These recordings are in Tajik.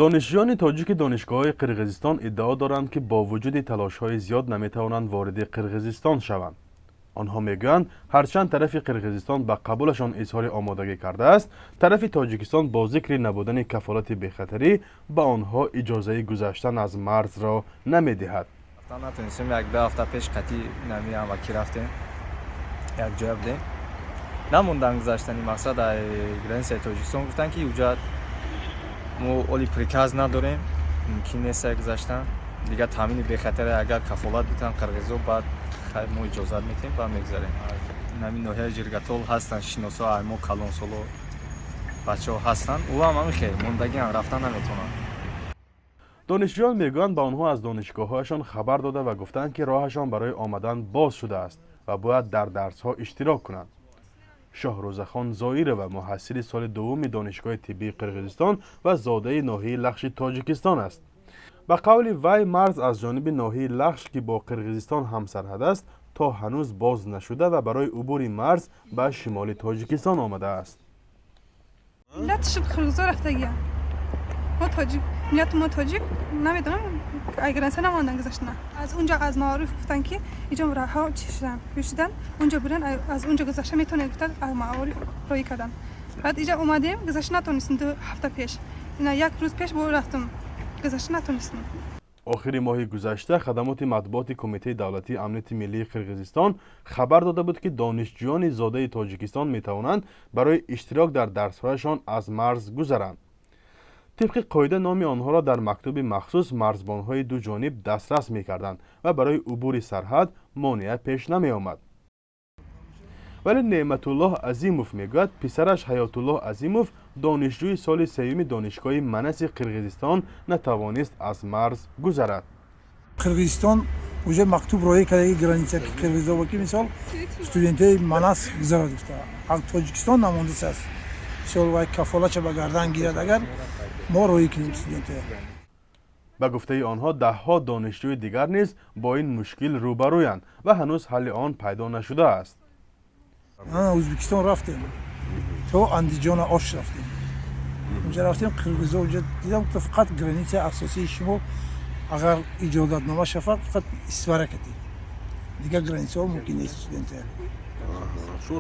Донишҷӯёни тоҷики донишгоҳҳои Қирғизистон иддао доранд, ки бо вуҷуди талошҳои зиёд наметавонанд вориди Қирғизистон шаванд. Онҳо мегӯянд, ҳарчанд тарафи Қирғизистон ба қабулашон изҳори омодагӣ кардааст, тарафи Тоҷикистон бо зикри набудани кафолати бехатарӣ ба онҳо иҷозаи гузаштан аз марзро намедиҳад. Натонистем. Як ду ҳафта пеш қатӣ нами ҳамаки рафтем, якҷоя будем, намондан гузаштани. Мақсад, ай границаи Тоҷикистон гуфтанд, ки уҷа мо оли приказ надорем, мумкин нест гузаштан. Дигар таъмини бехатаре агар кафолат битан қирғизо, баъд хай мо иҷозат метиҳем, баъд мегузарем. Нами ноҳияи Жиргатол ҳастанд шиносо, ай мо калонсоло бачаҳо ҳастанд, ӯ ҳам ҳамин хел мондагиам, рафтан наметавонанд. Донишҷӯён мегӯянд, ба онҳо аз донишгоҳҳояшон хабар дода ва гуфтанд, ки роҳашон барои омадан боз шудааст ва бояд дар дарсҳо иштирок кунанд. Шоҳрӯзахон Зоирова муҳассили соли дуввуми Донишгоҳи тиббии Қирғизистон ва зодаи ноҳияи Лахши Тоҷикистон аст. Ба қавли вай, марз аз ҷониби ноҳияи Лахш, ки бо Қирғизистон ҳамсарҳад аст, то ҳанӯз боз нашуда ва барои убури марз ба шимоли Тоҷикистон омадааст. Миллаташ қирғизо рафтагия. Мо тоҷик, миллати мо тоҷик, намедонам, ай граница намондан гузаштана. Аз унҷа, аз маориф гуфтан, ки иҷо раҳо чӣ шудан, шудан, унҷо буран, аз унҷо гузашта метавонед, гуфтан, аз маориф роҳӣ кардан. Баъд иҷа омадем, гузашта натонистем. 2 ҳафта пеш, ина як рӯз пеш бо рафтам, гузашта натонистем. Охири моҳи гузашта хадамоти матбуоти Кумитаи давлатии амнияти миллии Қирғизистон хабар дода буд, ки донишҷӯёни зодаи Тоҷикистон метавонанд барои иштирок дар дарсҳояшон аз марз гузаранд. Тибқи қоида, номи онҳоро дар мактуби махсус марзбонҳои ду ҷониб дастрас мекарданд ва барои убури сарҳад монеа пеш намеомад. Вале Неъматуллоҳ Азимов мегӯяд, писараш Ҳаётуллоҳ Азимов, донишҷӯи соли сеюми Донишгоҳи Манаси Қирғизистон, натавонист аз марз гузарад. Қирғизистон уже мактуб роҳӣ кардаги граница ки қирғизо, ки мисол студентои Манас гузарад гуфта. Тоҷикистон намондааст. Мисол, вай кафолатша ба гардан гирад, агар мо роҳӣ кунем студентоя. Ба гуфтаи онҳо, даҳҳо донишҷӯи дигар низ бо ин мушкил рӯбарӯянд ва ҳанӯз ҳалли он пайдо нашудааст. Ӯзбекистон рафтем, то Андиҷона, Ош рафтем, унҷа рафтем, қирғизо унҷа дидам, фақат границаи асосии шумо агар иҷозатнома шавад, фақат Исфара катед, дигар границаҳо мумкин нест студентоя.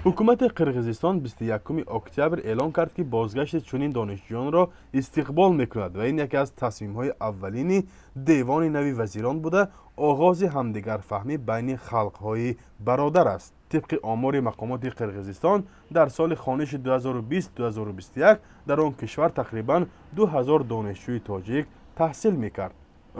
Ҳукумати Қирғизистон 21 октябр эълон кард, ки бозгашти чунин донишҷӯёнро истиқбол мекунад ва ин яке аз тасмимҳои аввалини девони нави вазирон буда, оғози ҳамдигарфаҳмӣ байни халқҳои бародар аст. Тибқи омори мақомоти Қирғизистон, дар соли хониши 2020-2021 дар он кишвар тақрибан 2000 донишҷӯи тоҷик таҳсил мекард.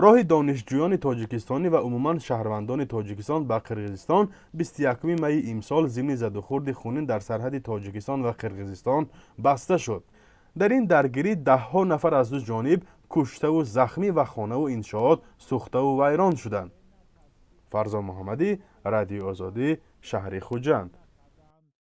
Роҳи донишҷӯёни тоҷикистонӣ ва умуман шаҳрвандони Тоҷикистон ба Қирғизистон 21 майи имсол зимни задухӯрди хунин дар сарҳади Тоҷикистон ва Қирғизистон баста шуд. Дар ин даргирӣ даҳҳо нафар аз ду ҷониб куштаву захмӣ ва хонаву иншоот сӯхтаву вайрон шуданд. Фарзон Муҳаммадӣ, Радиои Озодӣ, шаҳри Хуҷанд.